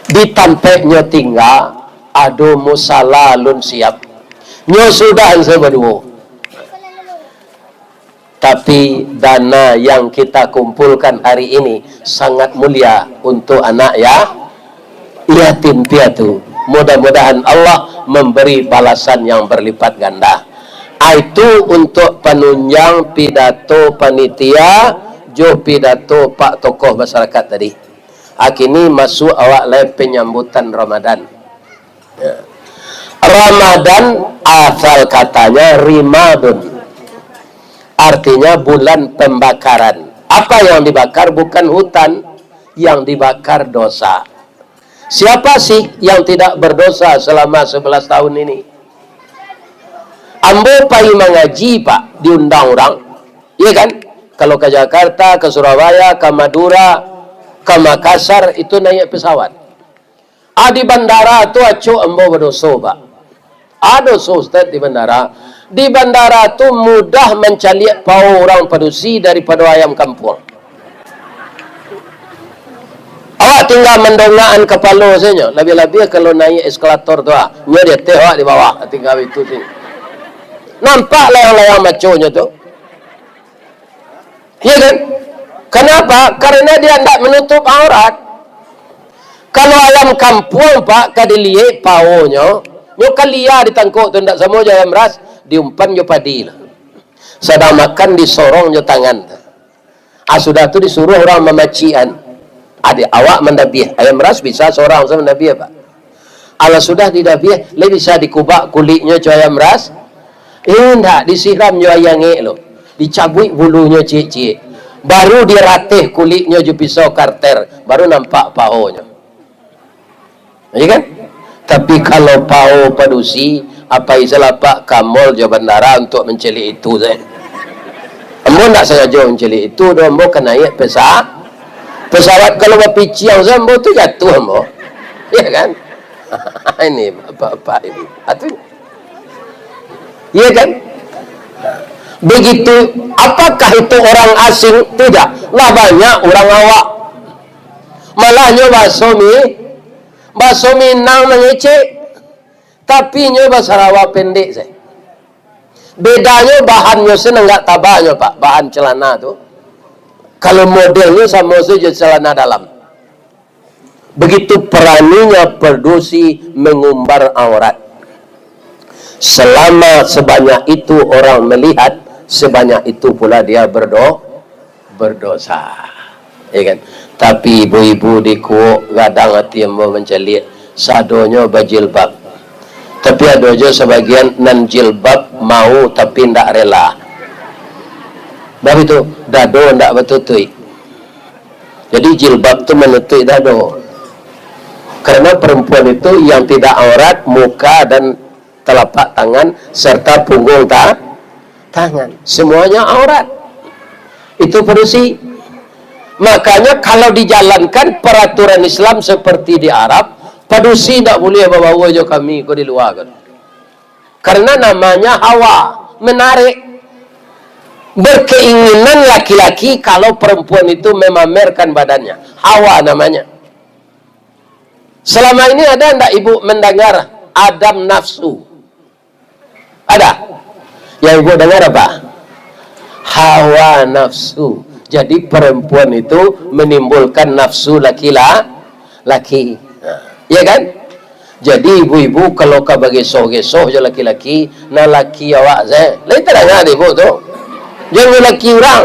Di tampeknyo tingga, ado musala alun siap. Nyo sudah se baduo. Tapi dana yang kita kumpulkan hari ini sangat mulia untuk anak ya, yatim piatu. Mudah-mudahan Allah memberi balasan yang berlipat ganda. Ah, itu untuk panunjang pidato panitia jo pidato pak tokoh masyarakat tadi. Ah, kini masuk awak lai penyambutan Ramadan. Ya. Ramadan asal katanya rimadun. Artinya bulan pembakaran. Apa yang dibakar bukan hutan, yang dibakar dosa. Siapa sih yang tidak berdosa selama sebelas tahun ini? Ambo pai mangaji, Pak, diundang urang. Iya kan? Kalau ka Jakarta, ka Surabaya, ka Madura, ka Makassar, itu naik pesawat. Ah, di bandara tu acok ambo badoso, Pak. Ah, doso, Ustaz, di bandara. Di bandara tu mudah mancaliak pao urang padusi daripado ayam kampuang. Awak tingga mandongakan kapalo sajo, labiah-labiah kalau naiak eskalator tu, ah. Nyo di ateh, awak di bawah, tingga itu sajo. Nampak layang-layang maconyo tu. Iya kan? Kenapa? Karena dia ndak menutup aurat. Kalau ayam kampuang, Pak, ka diliek paonyo, nyo ka lia ditangkok tu, ndak samo jo ayam ras, diumpan jo padi lah. Sadang makan disorong jo tangan. Ah, sudah tu disuruh urang mamacikan. Adik awak mandabiah. Ayam ras bisa sorang sajo mandabiah, Pak. Alah sudah didabiah, lai bisa dikubak kuliknyo co ayam ras? Indak, disiram jo aia angek lo. Dicabuik bulunyo ciek-ciek. Baru dirateh kuliknyo jo pisau karter, baru nampak pahonyo. Iya kan? Tapi kalau paho padusi, apai salapak ka mall jo bandara untuak mancaliak itu sajo. Ambo ndak sangajo mancaliak itu doh, ambo ka naiak pesa-, pesawat, kalau bapiciang sajo ambo tu jatuah ambo. Iya kan? Ini bapak-bapak ini. Atu. Iya kan? Begitu, apakah itu orang asing? Tidak. Lah banyak urang awak. Malah nyo baso Mi-, baso Minang mangecek, tapi nyo basarawa pendek sajo. Bedanyo bahannyo se nan agak tabanyo, Pak, bahan celana tu. Kalau modelnyo samo sajo celana dalam. Begitu beraninya padusi mengumbar aurat. Selama sebanyak itu orang melihat, sebanyak itu pula dia berdo-, berdosa. Ya kan? Tapi ibu-ibu di Kuok gadang ati ambo mancaliak, sadonyo bajilbab. Tapi ado jo sabagian nan jilbab mau tapi ndak rela. Bab itu, dado ndak batutuik. Jadi jilbab tu manutuik dado. Karena perempuan itu yang tidak aurat, muka dan telapak tangan serta punggung ta-, tangan. Semuanya aurat. Itu padusi. Makanya kalau dijalankan peraturan Islam seperti di Arab, padusi ndak boleh babawa jo kami ko di luar ko. Karena namanya hawa, menarik. Berkeinginan laki-laki kalau perempuan itu memamerkan badannya. Hawa namanya. Selama ini ada ndak ibu mendengar Adam nafsu? Ada. Yang ibu dengar apa? Hawa nafsu. Jadi perempuan itu menimbulkan nafsu laki-la-, laki. Nah, iya kan? Jadi ibu-ibu kalau ka bagesoh-gesoh jo laki-laki, nah laki awak se, lain tadanga dek ibu tu. Jangan laki urang.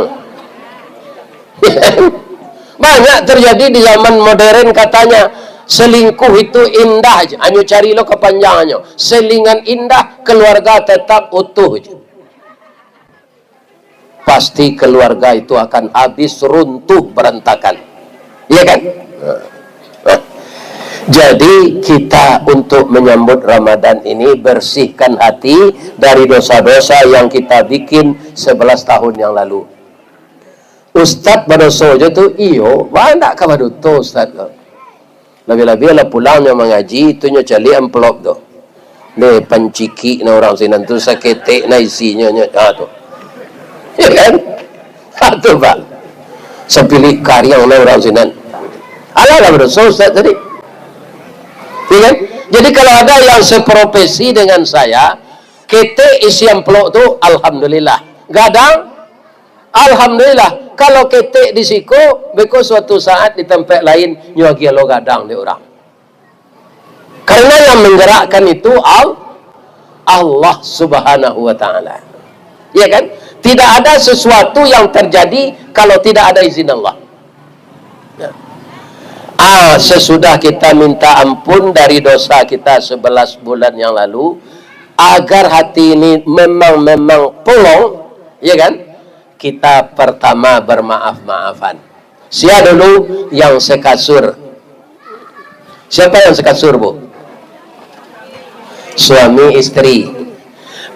Banyak terjadi di zaman modern katanya, selingkuh itu indah, hanyo cari lo kapanjangannyo. Selingan indah, keluarga tetap utuh. Pasti keluarga itu akan habis, runtuh, berantakan. Iya kan? Jadi, kita untuk menyambut Ramadan ini, bersihkan hati dari dosa-dosa yang kita bikin sebelas tahun yang lalu. Ustaz badoso jo tu, iyo, banyak ka badoso ustaz tu. Labiah-labiah lah pulang nyo mangaji, tu nyo caliak amplop tu. Deh, pancikik na urang sinan tu, saketek na isinyo, nyo, ha, tu. Ya kan? Ha, tu, Pak. Sapilik kariang na urang sinan. Alah lah badoso ustaz tadi. Ya kan? Jadi kalau ada yang seprofesi dengan saya, ketek isi amplop tu, alhamdulillah. Gadang, alhamdulillah. Kalau ketek di siko, beko suatu saat di tampek lain, nyo agiah lo gadang dek urang. Karena yang menggerakkan itu Al-, Allah Subhanahu wa Ta'ala. Ya kan? Tidak ada sesuatu yang terjadi kalau tidak ada izin Allah. Ya. Ah, sesudah kita minta ampun dari dosa kita sebelas bulan yang lalu, agar hati ini memang, memang polong, ya kan? Kita pertama bermaaf-maafan. Sia dulu yang sekasur? Siapa yang sekasur, Bu? Suami istri.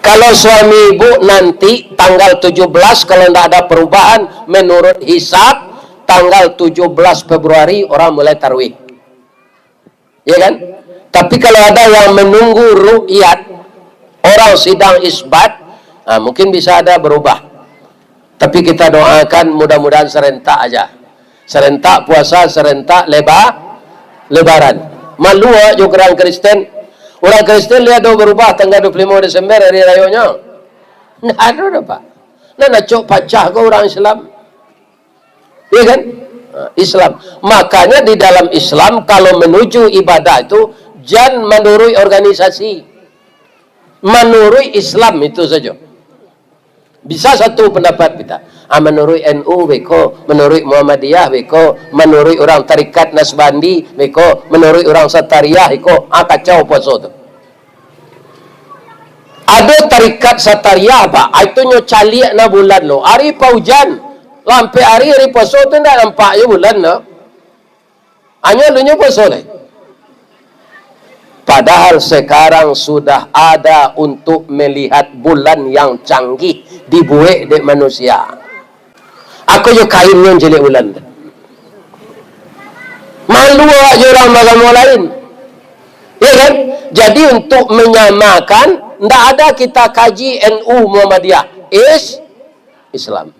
Kalau suami ibu nanti tanggal tujuh belas, kalau ndak ada perubahan, menurut hisab, tanggal tujuh belas Februari orang mulai tarwih. Ya kan? Tapi kalau ada yang menunggu ru'yat, orang sidang isbat, ah, mungkin bisa ada berubah. Tapi kita doakan mudah-mudahan serentak aja. Serentak puasa, serentak leba-, lebaran. Malu awak jo urang Kristen. Urang Kristen lihat do berubah tanggal dua puluh lima Desember hari rayonyo. Ndak ado doh, Pak. Nan acok pacah ko urang Islam. Ya kan? Ha, Islam. Makanya di dalam Islam, kalau menuju ibadah itu, jan manuruik organisasi. Manuruik Islam itu saja. Bisa satu pendapat kita. Ah, manuruik N U beko, manuruik Muhammadiyah beko, manuruik urang tarikat Nasbandi beko, manuruik urang Satariah beko. Ah, kacau puaso tu. Ado tarikat Satariah, Pak. Ah, itu nyo caliak na bulan lo. Ari paujan, lampek ari, ari puaso tu ndak nampak jo bulan tu. Anyo alunyo puaso lai. Padahal sekarang sudah ada untuk melihat bulan yang canggih dibuek dek manusia. Ako jo kain nyo caliak bulan tu. Malu awak jo urang agamo lain. Ya kan? Jadi untuk menyamakan, ndak ada kita kaji N U Muhammadiyah. Is-, Islam.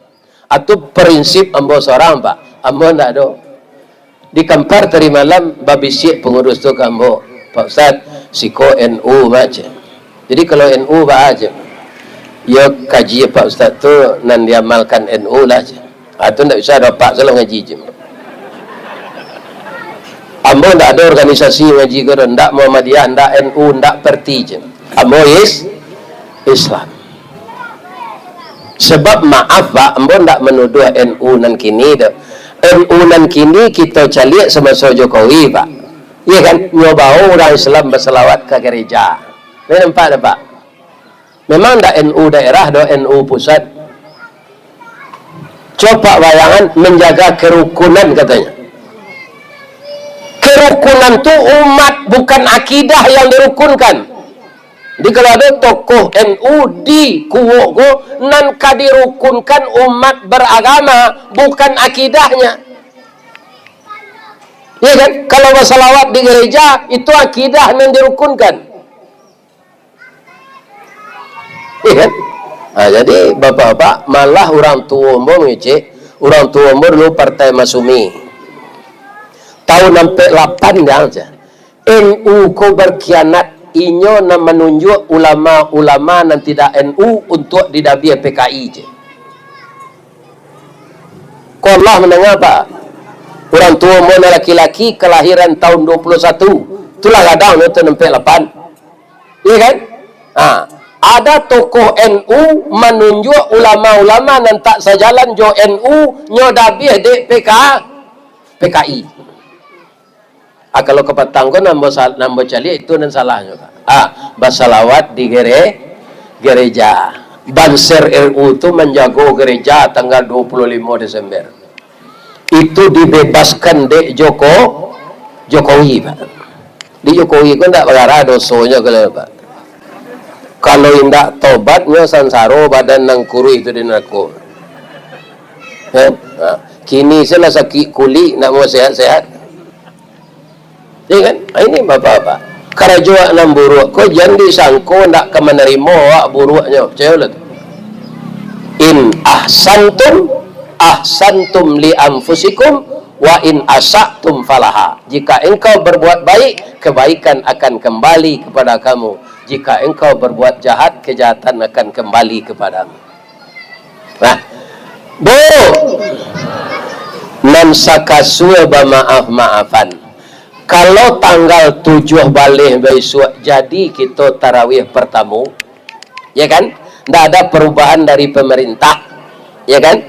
Atu prinsip ambo sorang, Pak. Ambo ndak ado. Di Kampar tadi malam, babisiak pangurus tu ka ambo, "Pak Ustaz, siko N U, Pak," cek. Jadi kalau N U, Pak, cek. Yo kaji Pak Ustaz tu nan diamalkan N U lah, cek. Ah, tu ndak bisa dapat salah ngaji je. Ambo ndak ado organisasi ngaji ko doh, ndak Muhammadiyah, ndak N U, ndak parti je. Ambo is Islam. Sebab maaf, Pak, ambo ndak manuduah N U nan kini tu. N U nan kini kito caliak samaso Jokowi, Pak. Iya kan? Nyo bao urang Islam basalawat ka gareja. Lai nampak dah, Pak? Memang ndak N U daerah doh, N U pusat. Coba bayangkan, menjaga kerukunan katanya. Kerukunan tu umat, bukan akidah yang dirukunkan. Jadi kalau ado tokoh N U di Kuwok ko, nan ka dirukunkan umat beragama, bukan akidahnya. Iya kan? Kalau basalawat di gereja, itu akidah nan dirukunkan. Iya kan? Nah, jadi bapak-bapak, malah urang tuo ambo mangecek, urang tuo ambo dulu Partai Masumi. Tahun ampek lapan dah, cak. N U ko berkhianat, inyo nan manunjuak ulama-ulama nan tidak N U untuak didabiah P K I je. Ko Allah mandanga, Pak. Urang tuo ambo nan laki-laki kelahiran tahun dua puluh satu, itulah gadang nyo tu ampek lapan. Iya kan? Ha, ada tokoh N U manunjuak ulama-ulama nan tak sajalan jo N U, nyo dabiah dek P K, P K I. Ah, kalau kapatang ko nan ambo sal-, nan ambo caliak itu nan salahnyo, Pak. Ah, basalawat di gere-, gereja. Banser R U tu manjago gereja tanggal dua puluh limo Desember. Itu dibebaskan dek Joko-, Jokowi, Pak. Di Jokowi ko ndak bagara dosonyo kalau, Pak. Kalau indak tobat, nyo sansaro badan nan kuruih tu di narako. Kan? Ha. Kini se lah sakik kulik, ndak mau sehat-sehat. Ya kan? Ha, ini bapak-bapak. Karajo awak nan buruak ko, jan disangko ndak ka manarimo awak buruaknyo. Picayolah tu. In ahsantum, ahsantum li anfusikum, wa in asa'tum falaha. Jika engkau berbuat baik, kebaikan akan kembali kepada kamu. Jika engkau berbuat jahat, kejahatan akan kembali kepadamu. Nah, Bu, nan sakasua bamaaf-maafan. Kalau tanggal tujuah baleh bisuak jadi kito tarawih partamo, ya kan? Ndak ada perubahan dari pemerintah, ya kan?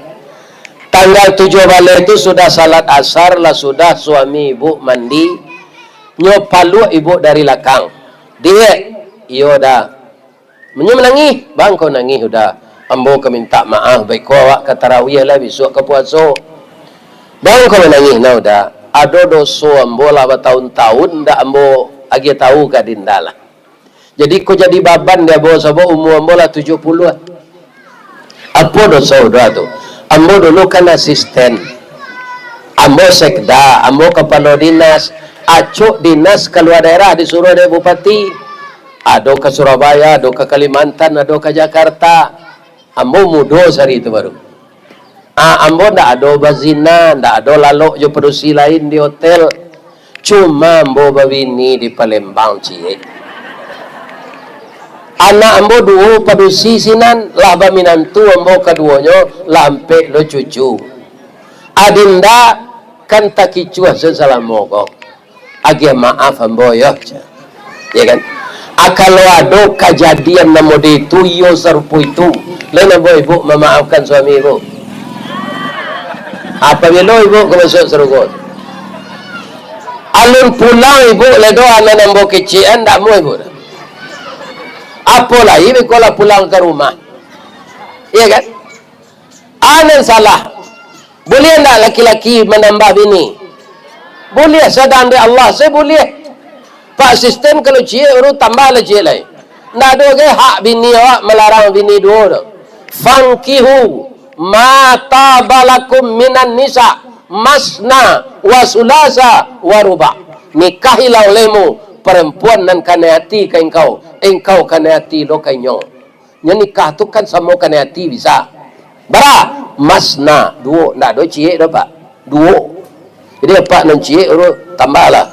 Tanggal tujuah baleh tu sudah salat asar, lah sudah suami ibu mandi, nyo paluak ibu dari lakang. Diek, iyo dah. Menyo manangih, bang kau nangih udah. Ambo ka mintak maaf, baiko awak ka tarawih lah, bisuak ka puaso. Bang kau manangih nah udah. Ado doso ambo lah bataun-taun ndak ambo agiah tahu ka dinda lah. Jadi ko jadi baban di ambo sabab umua ambo lah tujuah puluah. Apo doso udah tu? Ambo dulu kan asisten. Ambo sekda, ambo kapalo dinas. Acok dinas kalua daerah disuruah dek bupati. Ado ka Surabaya, ado ka Kalimantan, ado ka Jakarta. Ambo mudo sari tu baru. Ah, ambo ndak ado bazina, ndak ado lalok jo padusi lain di hotel. Cuma ambo babini di Palembang ciek. Anak ambo duo padusi sinan, lah baminantu ambo kaduonyo, lah ampek lo cucu. Adinda kan takicuah sasalamo ko. Agiah maaf ambo yo, cak. Ya kan? Ah, kalau ado kajadian nan model itu, iyo sarupo itu, lai ambo ibu mamaafkan suami ibu? Apabilo ibu ka masuak sarugo? Alun pulang ibu lai doh, anak ambo kecek an, ndak amuah ibu. Apo lai beko lah pulang ka rumah. Iya kan? A nan salah. Buliah ndak laki-laki manambah bini? Buliah, sadang dek Allah se buliah. Pak Asisten, kalau ciek baru tambahlah ciek lai. Ndak ado ge hak bini awak malarang bini duo tu. Fankihu ma taba lakum minan nisa masna wa sulasa wa ruba. Nikahilah olehmu perempuan nan kanai ati ka engkau, engkau kanai ati lo ka inyo. Nyo nikah tu kan samo kanai ati bisa. Bara? Masna, duo. Ndak ado ciek doh, Pak. Duo. Jadi, apak nan ciek tu tambahlah.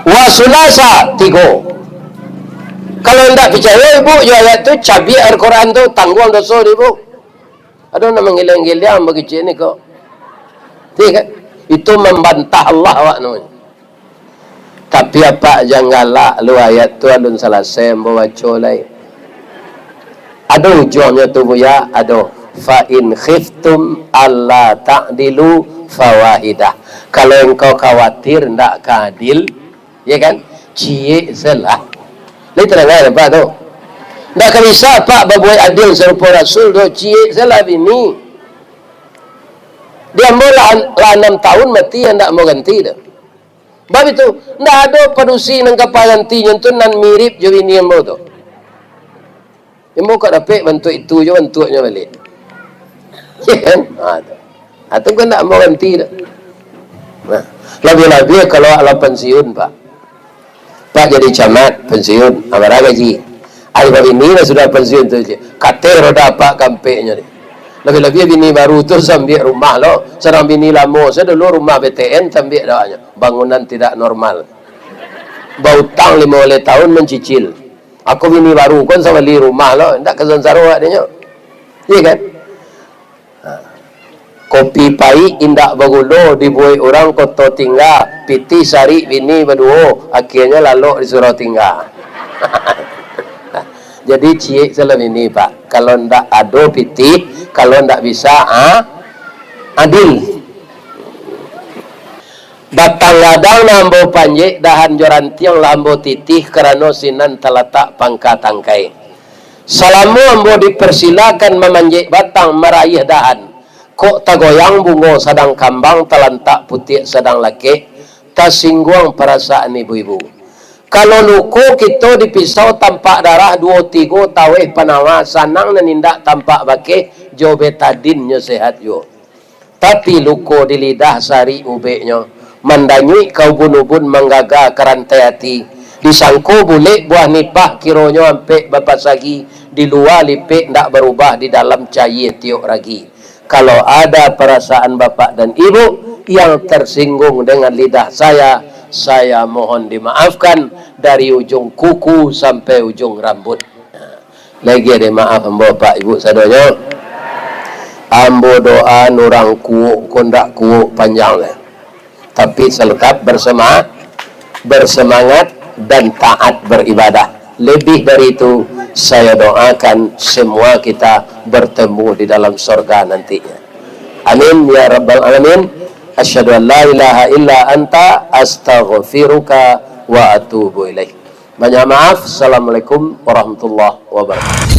Wa sulasa, tigo. Kalau indak picayo ibu jo ayat tu, cabiak Al-Quran tu, tangguang doso di ibu. Ado nan manggiliang-giliang bakecek ni ko. Ti kan? Itu mambantah Allah awak namonyo. Tapi apak jan galak lu, ayat tu alun salasai ambo baco lai. Ado ujuangnyo tu, Buya, ado. "Fa in khiftum alla ta'dilu fawahidah." Kalau engkau khawatir ndak ka adil, ya kan? Ciek se lah. Lai tadangai apak tu? Ndak ka bisa apak babuek adil sarupo Rasul tu, ciek se lah bini. Di ambo lah, lah anam tahun mati, ndak ambo ganti tu. Bab itu, ndak ado padusi nan ka apak ganti nyo tu nan mirip jo bini ambo tu. Ambo kok dapek bantuak itu jo bantuaknyo baliak. Ya kan? Ha, tu. Ha, tu kan ndak ambo ganti tu. Nah, labiah-labiah kalau alah pensiun, Pak. Pak jadi camat, pensiun, ha, bara gaji. Ari babini lah sudah pensiun tu, cik. Kateh roda apak kampeknyo ni. Labiah-labiah bini baru tu sambiak rumah lo. Sadang bini lamo, sadulu rumah B T N sambiak doanyo. Bangunan tidak normal. Bautang limo baleh tahun mancicil. Ako bini baru kan sabali rumah lo, ndak ka sansaro awak dinyo. Iya kan? Ha. Kopi paik indak bagulo dibuek urang Koto Tingga, pitih sarik bini baduo, akhianyo lalok di surau tingga. Jadi ciek salah bini, Pak. Kalau ndak ado pitih, kalau ndak bisa, ah, adil. Batang gadang lah ambo panjek, dahan jo rantiang lah ambo titih, karano sinan talatak pangka tangkai. Salamo ambo dipersilakan mamanjek batang, maraiah dahan, kok tagoyang bungo sadang kambang, talantak putiak sadang lakek, tasingguang parasaan ibu-ibu. Kalau luko kito dipisau tampak darah, duo tigo taweh panawa, sanang nan indak tampak bakeh, jo betadin nyo sehat juo. Tapi luko di lidah sarik ubeknyo, mandanyuik ka ubun-ubun, manggaga ka rantai ati. Disangko bulek buah nipah, kironyo ampek bapasagi, di lua lipek ndak barubah, di dalam cayie tiok ragi. Kalau ada parasaan bapak dan ibu yang tersinggung dengan lidah saya, saya mohon dimaafkan dari ujung kuku sampai ujung rambut. Lagi ado maaf ambo, Pak, Ibu sadonyo. Ambo doa urang kuok ko ndak kuok panjang lai. Tapi tetap bersema-, bersemangat dan taat beribadah. Lebih dari itu, saya doakan semua kita bertemu di dalam sorga nantinya. Amin ya rabbal alamin. Asyhadu an la ilaha illa anta, astaghfiruka wa atubu ilaik. Banyak maaf. Assalamualaikum warahmatullahi wabarakatuh.